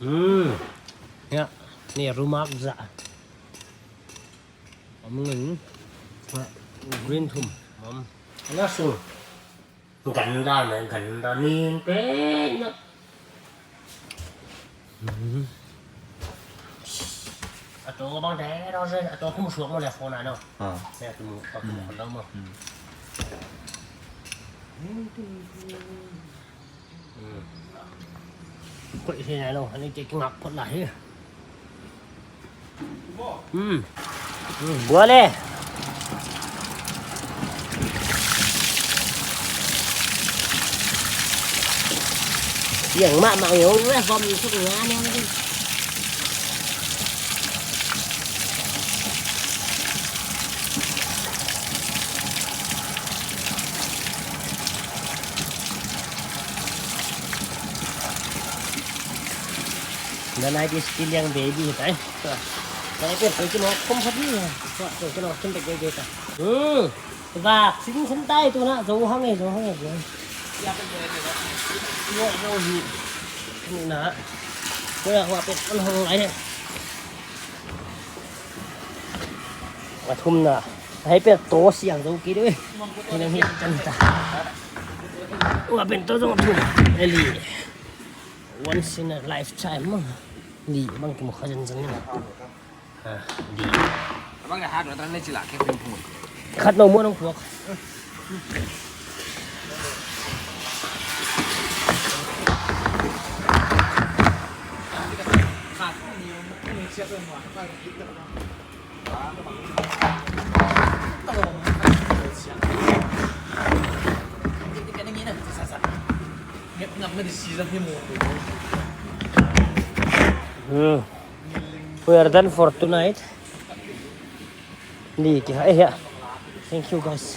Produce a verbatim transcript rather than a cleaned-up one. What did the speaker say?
Hmm. Ya, ni rumak za. Om ngin. Green thum. Om. Ana sung. Ganda na, ganda ni pe na. A to bang te ro se, a to kum suak mo le phone na no. Ah. Ya kum, kum khon dang mo. Hmm. Koih hi nai lou, ani ke kingak phot lai hi. Hmm. Hmm, bua le. Yang mak mak yang le, bom suk nga ni. The night is still young, baby, tai. Nai pe, pe ki nok kom phat ni. Ko, ko ki nok kim pe ke ke ta. Hmm. Vak, sin sin tai tu na, zo hang e, zo hang e, zo. Yo, zo hi. Ni na. Ko ya, wa pe kon hong lai he. A thum na. Hai pe to siang zo ki de. Ni nang hi kan ta. Wa pen to zo thum. Eli. Once in a lifetime. Li bang ki mo kha jan jan ni. Ah, di. Abang dah hat, orang ni cila ke pun pun. Khat no mo nong puak. Hmm. We are done for tonight. Ni ki hai ya. Thank you, guys.